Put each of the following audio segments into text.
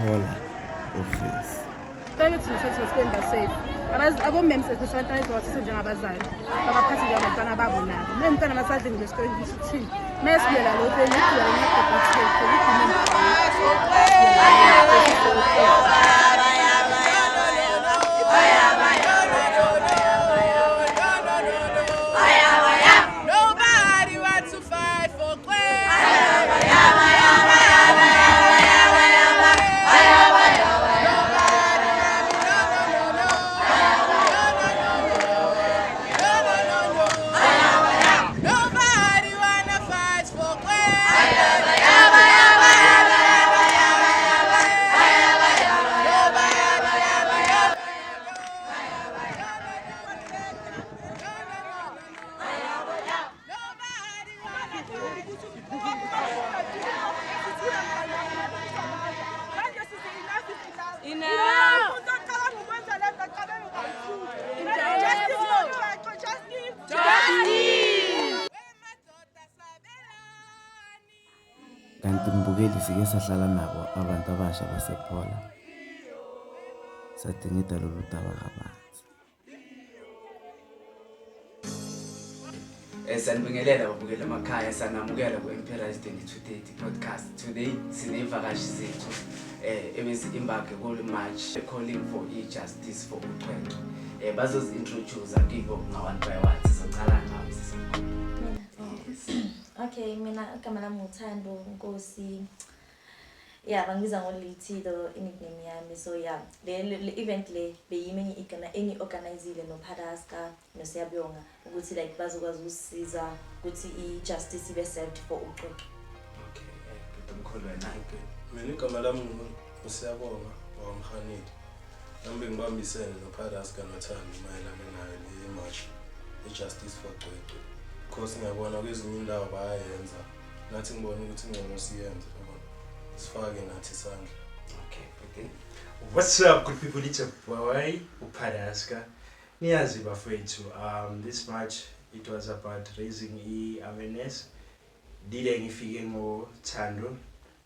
Phola Office. Cela ukuthi mfethu sibe safe. Abomem sethu abantwana bethu bathathe njengabazali. Babaphathe njengabantwana babo nabo. Mina umntwana masadle ngesikoleni ngisho ukuthini. Mesibuyela lokho ngikugula Nobody wants to fight for Cwecwe. Nobody wanna fight for Cwecwe. Nobody wanna Madoda sabelani. Kanti mbukeli, sike sahlala nabo abantu abasha basePhola, sadingida lolu daba kabanzi. Sanibingelela babukela emakhaya, sanamukela ku-Imperials 2230 podcast. Today siney'vakashi zethu ebezi-embark kule march calling for i-justice for uCwecwe. Bazozi-introduce kibo nga-one by one. Sizocala ngawe, sisemkhulu. Okay, mina igama lami nguThando Nkosi. Yeah, bangibiza ngoLithi, the nickname yami. So yeah, le event le beyimi engi-organizile noPadaska noSiyabonga ukuthi like bazokwazi ukusisiza ukuthi i-justice ibe served for uCwecwe. Okay, bhuti omkhulu, wena? Okay. Mina igama lami nguSiyabonga waMhanidi. Nami bengibambisene noPadaska noThando mayelana nayo le march i-Justice for Cwecwe. Because ngiyabona kwezinye indawo bayayenza. Nathi ngibona ukuthi ngcono siyenze, yabona. Sifake nathi isandla. Okay, bhuti. What's up, good people? It's your boy, uPadaska. Niyazi bafethu, this march, it was about raising i-awareness. Dile ngifike ngoThando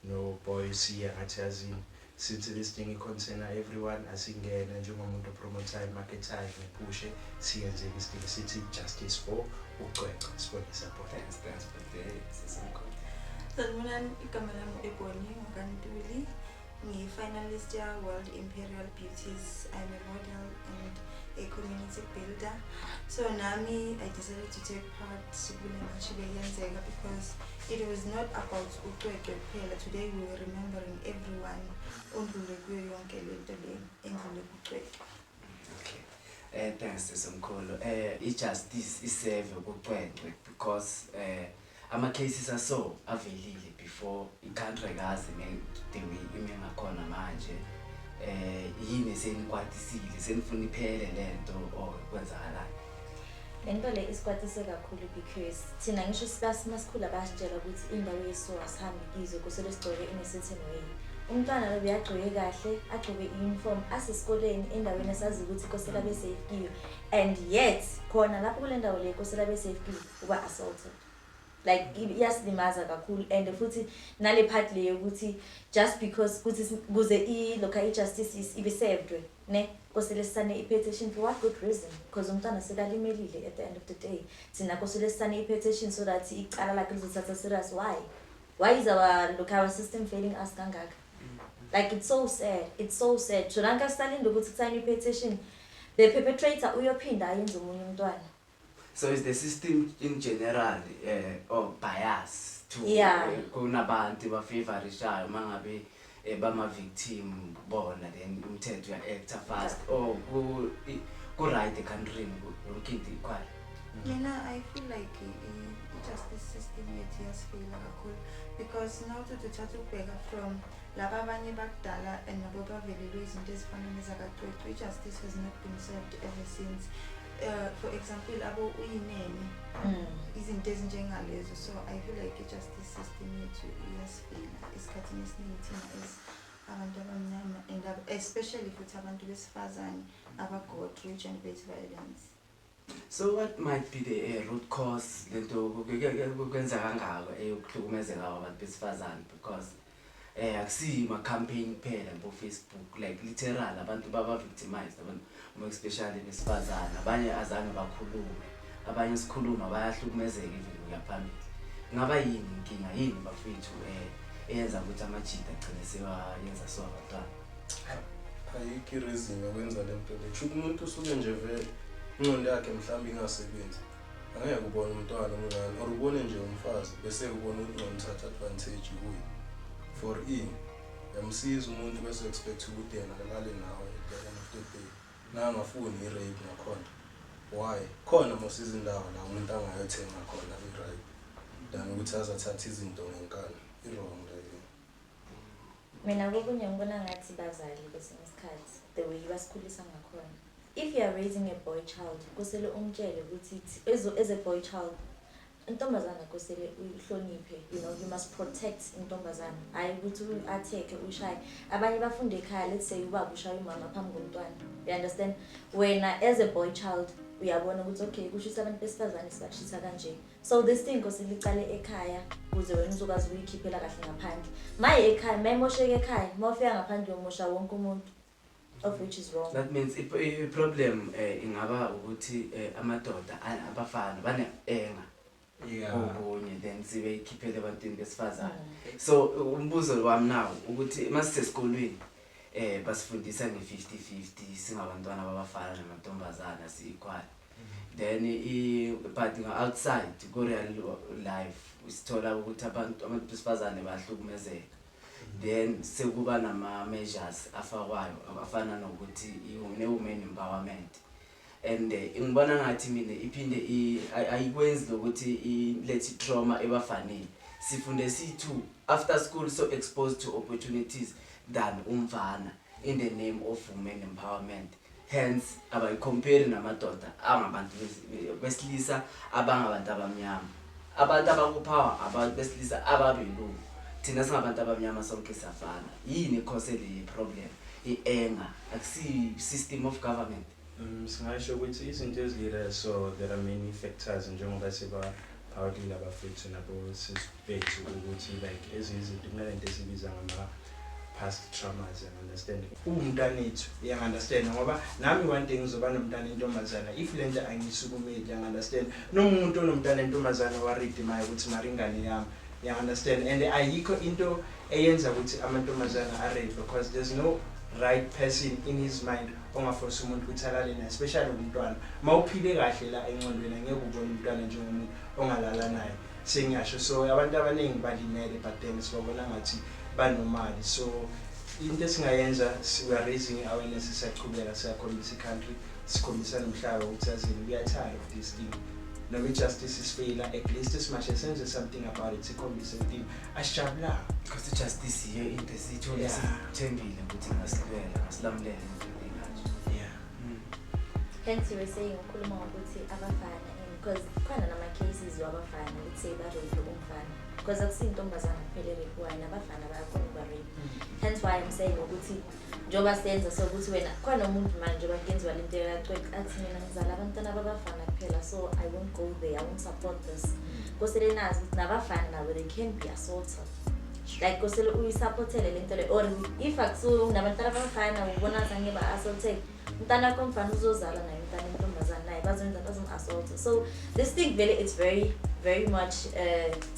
no boy Siya, ngathi yazini, since this thing i-concern everyone, asingene njengomuntu opromotayo, marketayo, ngiphushe siyenze this thing, sithi justice for uCwecwe, sibone support. Thanks, bhuti, sisemkhulu. Sanibonani, igama lami u-Ebony Ngokantuli. Ngiyi-finalist ya-World Imperial Beauties. I'm a model and a community builder. So nami I decided to take part kule march beyenzeka because it was not about uCwecwe kuphela. Today we were remembering everyone ondlule kuyo yonke lento le endlule kuCwecwe. Okay. Thanks, sisemkhulu. I-justice iserve kuCwecwe because ama cases aso avelile before, i-country kaze ne the way ime ngakhona manje. Yini senikwatisile, senifuna iphele lento or kwenzakalani? Lento le isikwatise kakhulu because thina ngisho masikhula bayasitshela ukuthi indawo yeso asihambi kizo, kusele sigcoke in a certain way. Umntwana lo beyagcoke kahle, agcoke i-uniform, asesikoleni endaweni esazi ukuthi kosela abe safe kiyo, and yet khona lapho kule ndawo le kosela abe safe kiyo uba assaulted. Like iyasilimaza kakhulu, and futhi nale part le yokuthi just because kuthi kuze i-local i-justice ibe served ne, kosele sisane i-petition for what good reason? Because umntwana sekalimelile. At the end of the day thina kosele sisane i-petition so that icala lakhe lizothatha serious. Why is our local system failing us kangaka? Like, it's so sad, it's so sad. So nanka sisalinde ukuthi kusayine i-petition, the perpetrator uyophinda ayenze omunye umntwana. So is the system in general or bias to kunabantu bafavorishayo mangabe bama victim bona, then umthetho uya acta fast, or ku right country yonke into equal? Mina I feel like i-justice system yethu iyasifeyila kakhulu because nawuthi uthatha ukubheka from laba abanye bakudala and nabo bavelelwe izinto ezifana nezakaCwecwe, i-justice has not been served ever since. For example, abo uyinene, izinto ezinjengalezo. So I feel like i-justice system yethu iyasifeyila esikhathini esiningi thina as abantu abamnyama and especially futhi abantu besifazane aba-go through gender-based violence. So what might be the root cause lento kwenza kangaka eyokuhlukumezeka kwabantu besifazane? Because Akusiyo ma-campaign kuphela bo-Facebook, like literal abantu baba-victimized, abantu more especially besifazane. Abanye azange bakhulume, abanye sikhuluma bayahlukumezeka even kuya phambili. Kungaba yini inkinga, yini bafethu eyenza ukuthi amajita agcine sewayenza so abantwana? Ayikho i-reason yokwenza le nto le. Kusho umuntu usuke nje vele ingqondo yakhe mhlawumbe ingasebenzi. Angeke ubone umntwana omncane or ubone nje umfazi bese ubona ukuthi ngcono uthatha advantage kuye. For ini? Uyamsiza umuntu bese expect ukuthi yena alale nawe at the end of the day. Nangafuni i-rape ngakhona. Why? Khona mos izindawo la umuntu angayothenga khona i-rape than ukuthi azathathe izinto ngenkani. I-wrong leyo. Mina kokunye ngibona ngathi bazali kwesinye isikhathi, the way basikhulisa ngakhona. If you are raising a boy child, kusele umtshele ukuthi as a boy child, intombazana kusele uyihloniphe, you must protect intombazana. Hhayi ukuthi u-attack-e, uyishaye. Abanye bafunde ekhaya, let's say ubaba ushaya umama phambi komntwana. You understand? Wena as a boy child, uyabona ukuthi okay, kusho ukuthi abantu besifazane sibashisa kanje. So this thing kosele icale ekhaya ukuze wena uzokwazi ukuyikhiphela kahle ngaphandle. Maye ekhaya, mayimosheke ekhaya, mawufika ngaphandle uyomosha wonke umuntu. Of which is wrong. That means i-problem ingaba ukuthi amadoda abafana bane anger okunye, then sibeyikhiphele ebantwini besifazane. So umbuzo wami now ukuthi masisesikolweni basifundisa nge-50-50 singabantwana babafana namantombazana si-equal. Then but outside ku real life sithola ukuthi abantu besifazane bayahlukumezeka. Then sekuba nama measures afakwayo afana nokuthi ne-women empowerment. And ngibona ngathi mina iphinde ayikwenzi lokuthi ilethe trauma ebafaneni. Sifunde si-two after school so exposed to opportunities than umfana in the name of women empowerment. Hence abayicompare namadoda angabantu besilisa abangabantu abamnyama. Abantu abakupower abantu besilisa ababelungu. Thina singabantu abamnyama sonke siyafana. Yini cause le problem? I-anger akusi system of government. Singasho ukuthi izinto ezilila, so there are many factors njengoba sebaphawulile abafethu nabo sisibethu ukuthi like ezinye izinto kunalento esibiza ngama past traumas, you understand? Uwumntanethu, you understand? Ngoba nami one day ngizoba nomntana intombazana, if lento angiyisukumeli, you understand? Nomuntu onomntana intombazana worried maye ukuthi mara ingane yami, you understand? And ayikho into eyenza ukuthi amantombazana a-rape because there's no right person in his mind ongaforce umuntu ukuthi alale naye, especially umntwana. Mawuphile kahle la engqondweni angeke ubone umntwana njengomuntu ongalala naye. Sengiyasho, so abantu abaningi balimele, but then sibabona ngathi banomali. So into esingayenza, we are raising awareness, siyachubeka siyakhombisa i-country, sikhombisa nomhlaba ukuthi azini we are tired of this thing. Noma i-justice is failure, at least simashe senze something about it, sikhombise ukuthi asijabulanga. Because i-justice yiyo into esiyithole sithembile ukuthi ingasilwela, ingasilamulela into enganje. Hence you were saying ukhuluma ngokuthi abafana, because khona nama cases wabafana, let's say ba rape umfana, because akusiyo intombazana kuphela erape-wayo, nabafana bayakhona ukuba rape. Hence why I'm saying ukuthi njengoba senza so ukuthi wena khona umuntu manje njengoba kuyenziwa lento yakacwecwe athi mina ngizala abantwana babafana kuphela, so I won't go there, I won't support this. Kosele nazi ukuthi nabafana nabo they can be assaulted. Like kosele uyisupportele lento le, or if akusuke nabantwana abafana ubona zange ba-assaulteke, umntana wakho umfana uzozala naye umntana intombazana naye bazoyenza bazom-assault. So this thing vele it's very very much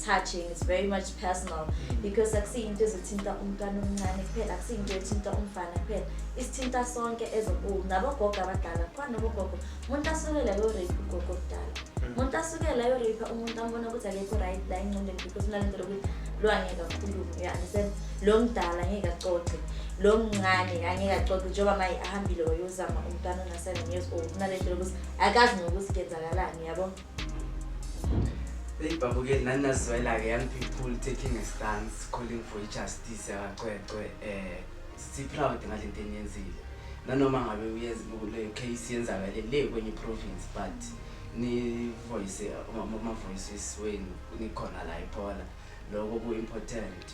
touching, it's very much personal because akusiyinto ezithinta umntwana omncane kuphela, akusiyinto ethinta umfana kuphela, isithinta sonke as a whole. Nabogogo abadala khona, nobogogo umuntu asukela ayo-rape ugogo omdala, umuntu asukela ayo-rape umuntu ambona ukuthi akekho right la engqondweni because unalento lokuthi lo angeke akhulume, you understand? Lo mdala angeke acoce, lo mncane angeke acoce, njengoba maye ahambile wayozama umntwana ona-7 years old, unalento lokuthi akazi nokuthi kuyenzakalani, yabo. Hey babukeli, nani nazizwela-ke young people taking a stance, calling for i-justice yakacwecwe. Si-proud ngalento eniyenzile, nanoma ngabe le case yenzakale le kwenye province, but ni-voice ama-voices wenu nikhona la ePhola, lokho ku-important.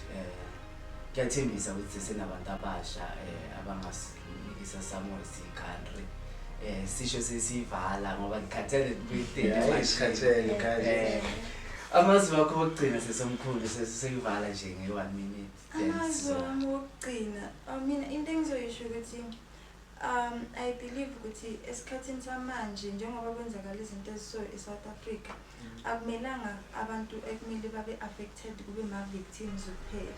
Kuyathembisa ukuthi sesenabantu abasha abangasinikisa somewhere siyi-country. Sisho sesiyivala ngoba nikhathele. Yeah, sikhathele guys. Amazwi akho okugcina sesomkhulu, sesiyivala nje nge-1 minute. Then Amazwi ami wokugcina, mina into engizoyisho ukuthi I believe ukuthi esikhathini samanje, njengoba kwenzakala izinto eziso e-South Africa, akumelanga abantu ekumele babe affected kube ma-victims kuphela.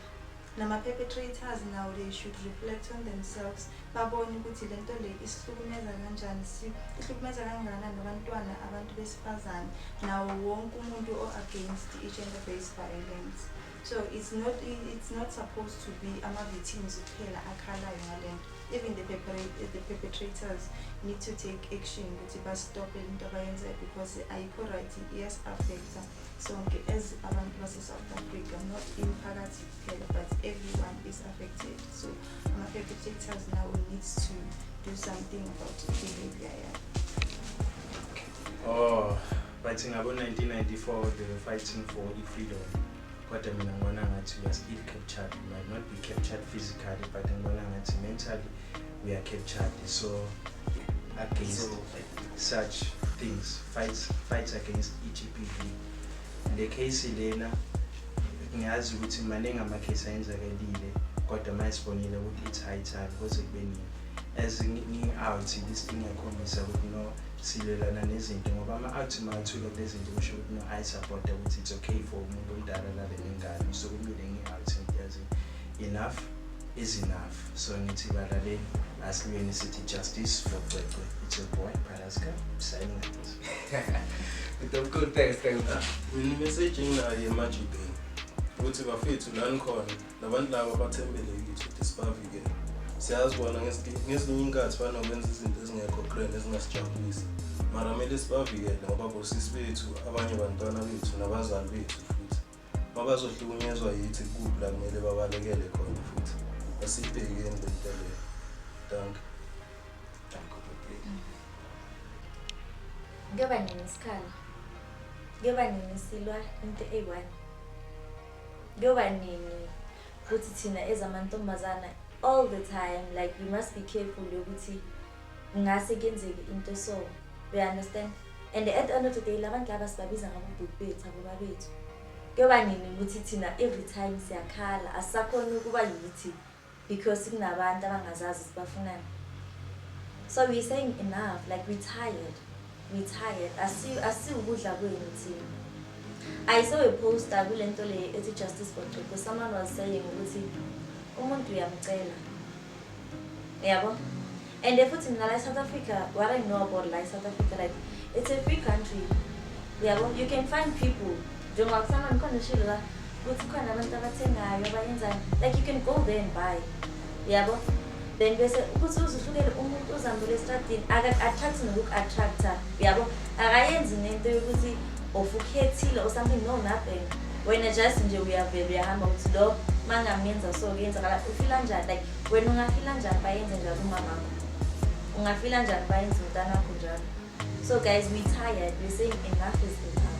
Nama-perpetrators now, they should reflect on themselves, babone ukuthi le nto le isihlukumeza kanjani, ihlukumeza kangakanani abantwana, abantu besifazane, nawo wonke umuntu o-against i-gender based violence. So it's not supposed to be ama-victims kuphela akhalayo ngale nto. Even the perpetrators need to take action ukuthi bastophe lento abayenzayo, because ayikho right, iyasi-affecta sonke as abantu base-South Africa, not imiphakathi kuphela, but everyone is affected. So ama-perpetrators now needs to do something about behavior yabo. Oh, but ngabo-1994 they were fighting for i-freedom, kodwa mina ngibona ngathi we are still captured. We might not be captured physically, but ngibona ngathi mentally we are captured. So against So such things, fights against i-GBV, le case lena, ngiyazi ukuthi maningi ama-case ayenzakalile, kodwa manje sibonile ukuthi it's high time. Kuze kube nini? As ngi-out, this thing iyakhombisa ukuthi no, silwelana nezinto, ngoba ama-out mawathule kule zinto, kusho ukuthi no, ayisupporta ukuthi it's okay for umuntu omdala lale nengane. So kumele ngi-out, ngithi yazi, enough is enough. So ngithi balaleli, asilweni, sithi justice for Cwecwe. It's your boy Paraska, signing out. Mntomkhulu, thanks, thanks. Mina imessage enginayo emajideni ukuthi bafethu, lani khona labantu laba bathembele kithi ukuthi sibavikele. Siyazibona ngezinye iy'nkathi banokwenza izinto ezingekho grand, ezingasijabulisi, mara kumele sibavikele ngoba bosisi bethu, abanye bantwana bethu, nabazali bethu futhi. Uma bazohlukunyezwa yithi, kuphi la kumele babalekele khona? Futhi asiyibhekeni le nto leyo. Dankie. Dankie, bhuti. Kuyoba nini isikhala? Kuyoba nini silwa into eyi-one? Kuyoba nini futhi thina ezamantombazana all the time, like, you must be careful yokuthi ngase kuyenzeke into? So you understand? And at the end of the day, labantu laba sibabiza ngabobhuti bethu, aboba bethu. Kuyoba nini ukuthi thina every time siyakhala, asisakhoni ukuba yithi because kunabantu abangazazi ukuthi bafunani? So we're saying enough. Like, we're tired, we're tired. Asiwukudla kwenu thina. I saw a poster kule nto le ethi justice for Cwecwe. Someone was saying ukuthi umuntu uyamcela, yabo. And futhi mina la e-South Africa, what I know about la e-South Africa, like, it's a free country, yabo. You can find people, njengoba someone khona shilo la ukuthi khona abantu abathengayo, abayenzani. Like, you can go there and buy, yabo. Then bese ukuthi uzuhlukele umuntu uzambule estradini, aka-attract nokuku-attracta, yabo. Akayenzi nento yokuthi of ukhethile or something, no, nothing. Wena just nje uyavela, uyahamba, uthi lo mangamenza so kuyenzakala. Ufila njani? Like, wena ungafila njani bayenze njalo umamakho? Ungafila njani bayenze umntanakho njalo? So guys, we tired. We're saying enough is enough.